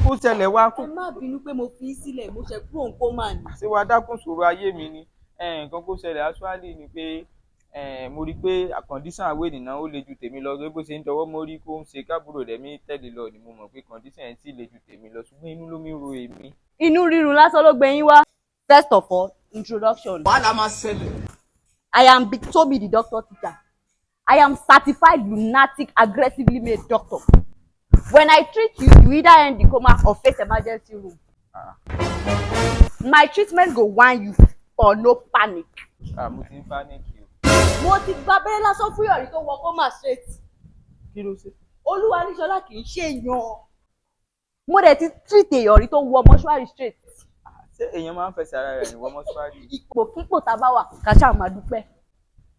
Kó ṣẹlẹ̀ wá kó Ẹ má bínú pé mo fi í sílẹ̀, mo ṣe kúrò ń kó mà ní. Ṣé wàá dákún sọ̀rọ̀ ayé mi ni? Nǹkan kó ṣẹlẹ̀ actually ni pé mo rí i pé condition àwé nìna ó le ju tèmi lọ. Bó ṣe ń dọwọ́ mórí kó ń ṣe kábúrò rẹ̀ mi tẹ̀lé lọ ni mo mọ̀ pé condition ẹ̀ sì le ju tèmi lọ, ṣùgbọ́n inú ló mi ro èmi. Inú rírun lásán ló gbé yín wá. First of all, introduction. Wàhálà máa ṣẹlẹ̀. I am Big Toby, the doctor teacher. I am certified lunatic aggressively made doctor. When I treat you, you either end the coma or face emergency room. My treatment go whine you or no panic. Ah, mo ti ń panic o. Mo ti gba abẹ́rẹ́ lásán fún ìyọ̀rí tó wọ coma straight. Kí ló ṣe? Olúwaníṣọlá kì í ṣe èèyàn. Mo dẹ̀ ti treat èèyàn rí tó wọ mọ́ṣúárì straight. Ṣé èèyàn máa ń fẹsẹ̀ ara rẹ̀ rìn wọ mọ́ṣúárì? Ipòkípò tá a bá wà, ká ṣáà máa dúpẹ́.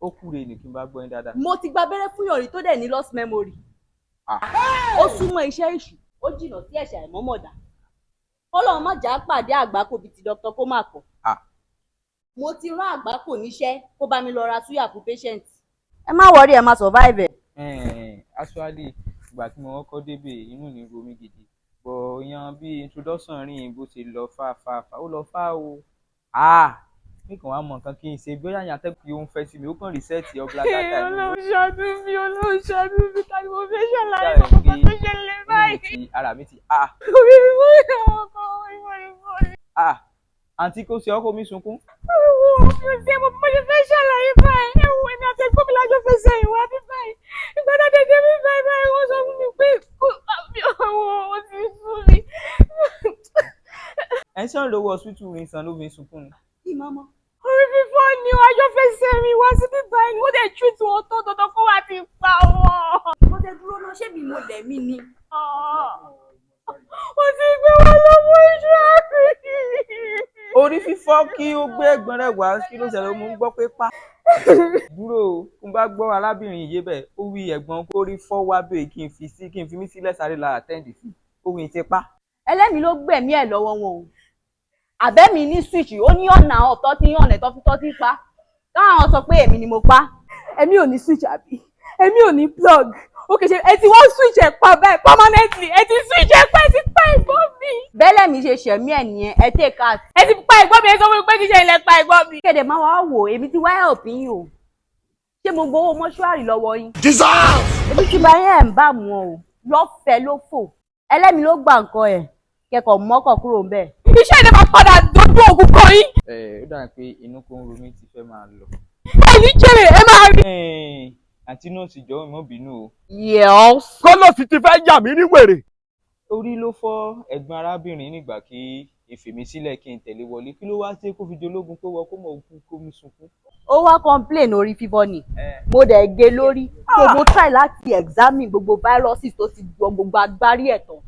Ó kúre ní kí n bá gbọ́ yín dáadáa. Mo ti gba abẹ́rẹ́ fún ìyọ̀rí tó dẹ̀ ní lost memory. Ah. Ó súnmọ́ iṣẹ́ èṣù, ó jìnnà sí ẹ̀ṣẹ̀ àìmọ́mọ̀dá. Kọ́lọ́run má jà á pàdé àgbákò bíi ti Dr. Koma kọ̀. Ah. Mo ti rán àgbákò níṣẹ́ kó bá mi lọ ra súyà fún patient. Ẹ má worry, ẹ má survive ẹ̀. Actually, ìgbà tí mo kọ́kọ́ débẹ̀, inú mi ro mí gidi, but yan bí introduction rìn bó ṣe lọ fà fà fà, ó lọ fà o. Ah, mi kàn wá mọ nǹkan kí n ṣe, bóyá yàn atẹ́kùn yóò ń fẹ́ sí mi, ó kàn reset ọ̀blàgàtà mi. Ọlọ́run ṣàánú mi, Ọlọ́run ṣàánú mi. Ta ni mo fẹ́ ṣàlàyé Dára ọkọ̀ pé tó ṣẹlẹ̀ inú mi báyìí? ti, ara mi ti, ah. Orí mi mú ìyàwó ọkọ̀ ìwọ ìwọ. Ah, àǹtí, kò ṣe ọkọ mi sunkún. Ewo, mi ò tiẹ̀ mọ̀ bí mo ṣe fẹ́ ṣàlàyé báyìí. Ewo, èmi àti ẹ̀gbọ́n mi lájọ fẹsẹ̀ ìwà bí báyìí. Ìgbà tó dé dé bí báyìí báyìí, wọ́n sọ fún mi pé kó mi ò wò ó ti sú mi. Ẹ̀ ń sọ̀rọ̀ lówó hospital rin san ló fi ń sunkún ni. Ìmọ̀mọ́. Orí fífọ́ ni o, àjọ fẹsẹ̀ rìn wá sí bí báyìí ni wọ́n dẹ̀ treat wọn tó dandan kó wá ti pa wọ́n. Mo ṣe dúró náà, ṣé mi mo lẹ̀mí ni? Wọ́n ti gbé wọn lọ mọ́ṣúárì. Orí fífọ́ kí ó gbé ẹ̀gbọ́n rẹ̀ wá, kí ló ṣẹlẹ̀? Mo ń gbọ́ pé pa dúró o, kí n bá gbọ́ arábìnrin yìí bẹ́ẹ̀, ó wí ẹ̀gbọ́n kó rí fọ́ wá bẹ́ẹ̀, kí n fi sí, kí n fi mí sílẹ̀ sáré la attend sí, ó wí ti pa. Ẹlẹ́mìí ló gbẹ̀mí ẹ̀ lọ́wọ́ wọn o. Àbẹ́mi ní switch, ó ní ọ̀nà ọ̀tọ̀ tí ọ̀nà ẹ̀tọ́ fi tọ́ sí pa. Káwọn sọ pé èmi ni mo pa. Ẹ̀mí ò ní switch àbí? Ẹ̀mí ò ní plug. Ó kì í ṣe ẹ ti wá switch ẹ̀ pa báyìí permanently. Ẹ ti switch ẹ̀ pa, ẹ ti pa ẹ̀gbọ́n mi. Bẹ́lẹ̀ mi ṣe ṣẹ̀mí ẹ̀ nìyẹn, ẹ take out. Ẹ ti pa ẹ̀gbọ́n mi, ẹ sọ fún mi pé kì í ṣe ilẹ̀ pa ẹ̀gbọ́n mi. Kéde máa wá wò, èmi ti wá help yín o. Ṣé mo gbowó mọ́ṣúárì lọ́wọ́ yín? Jesus! Ebi tí bá yẹn ń bá mu ọ o, lọ́fẹ̀ẹ́ ló fò. Ẹlẹ́mìí ló gbà nǹkan ẹ̀, kẹ́kọ̀ọ́ mọ́kàn kúrò ń bẹ̀. Iṣẹ́ ìdè máa padà dojú ògùn kan yín. Ẹ ó dàbí pé inú kó ń ro mí ti fẹ́ máa lọ. Ẹ ní jèrè, ẹ máa rí. Àǹtí nọ́ọ̀sì, jọ̀ọ́, má bínú o. Yes. Kọ́lọ́sì ti fẹ́ yà mí ní wèrè. Orí ló fọ́ ẹ̀gbọ́n arábìnrin nígbà kí ìfèmí sílẹ̀ kí n tẹ̀lé wọlé. Kí ló wá ṣe kó fi jológun pé wọ́n kó mọ̀ òkú kó mi sunkún? Ó wá complain orí fífọ́ ni, mo dẹ̀ gé lórí, so mo try láti examine gbogbo viruses tó ti gbọ́ gbogbo agbárí ẹ̀ tán.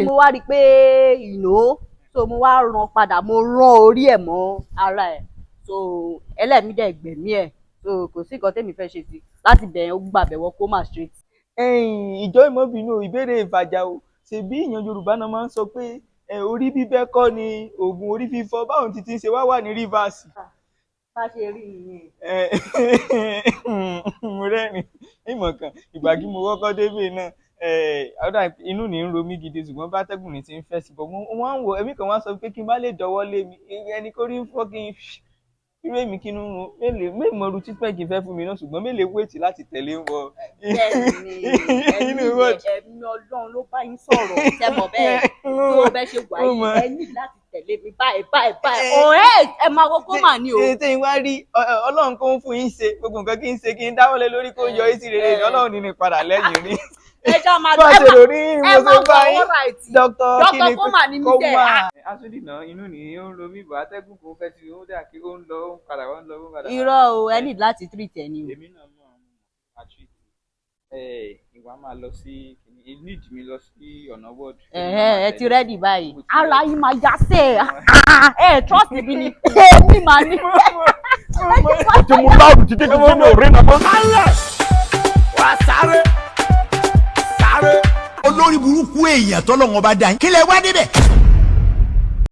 Mo wá rí i pé so mo wá rán padà, mo rán orí ẹ̀ mọ́ ara ẹ̀, so ẹlẹ́mìí dẹ̀ gbẹ̀mí ẹ̀, so kò sí nǹkan tẹ́mi fẹ́ ṣe sí láti bẹ̀yẹn, ó gbàbẹ̀ wọ coma straight. Ìjọ ìmọ̀bìnú ìbéèrè ìfàjà o. Ṣebí ìyàn Yorùbá náà máa ń sọ pé orí bíbẹ́ kọ́ ni oògùn orí fífọ́, báwọn ti ti ń ṣe wá wà ní Rivers? Bá ṣe rí nìyẹn. Mo rẹ́rìn ìmọ̀ kan ìgbà kí mo kọ́kọ́ débè náà, ọ̀dà inú ní ń ro mí gidi, ṣùgbọ́n bátẹ́gùn ní ti ń fẹ́ sí bọ̀ wọ́n ń wò ẹ̀mí kan wá sọ pé kí n bá lè dọwọ́ lé mi ẹni kó rí ń fọ́, kí n irú èmi kí inú run mélòó mélòó ru treatment kí n fẹ́ fún mi náà, ṣùgbọ́n mélòó wait láti tẹ̀lé ń wọ Bẹ́ẹ̀ni, inú ẹ̀mí ward. Ẹ̀mí Ọlọ́run ló bá yín sọ̀rọ̀, tẹ́mọ̀ bẹ́ẹ̀ tó o bẹ́ ṣe wà Ó yìí, mọ̀. ẹ ní láti tẹ̀lé mi báyìí báyìí báyìí, ọ̀rẹ́ ẹ máa kókó mà ní o. Ṣe tí n wá rí Ọlọ́run kó ń fún yín ṣe gbogbo nǹkan kí n ṣe, kí n dáwọ́lé lórí kó yọ sí rere ní Ọlọ́run ní padà lẹ́yìn rí. Ẹ já máa Bá a ẹ ṣe rò rí ẹ mo ṣe máa bá wọ yín. Alright. Dr. Dr. Koma ni mí sẹ́. Asúdì náà, inú ni ó ń ro mí bọ̀, atẹ́gùn kò fẹ́ sí, ó dà kí ó ń lọ, ó ń padà wá, ń lọ, ó ń padà wá. Irọ́ o, ẹ ní láti treat ẹ ní o. Èmi náà mọ̀ ọ́n treat ẹ, ìwà máa lọ sí need mi lọ sí ọ̀nà ward. Ẹ̀hẹ́, ẹ ti ready báyìí? Mo ti Ara ready. yín máa yá sẹ́ ẹ, trust mi ni, èmi máa ní. Ó ti mú láàrú títí títí ní òrí náà mọ́. Wà sáré sáré. Olórí burúkú èèyàn tọ́lọ́wọ́n bá dá yín, kí lẹ wá débẹ̀.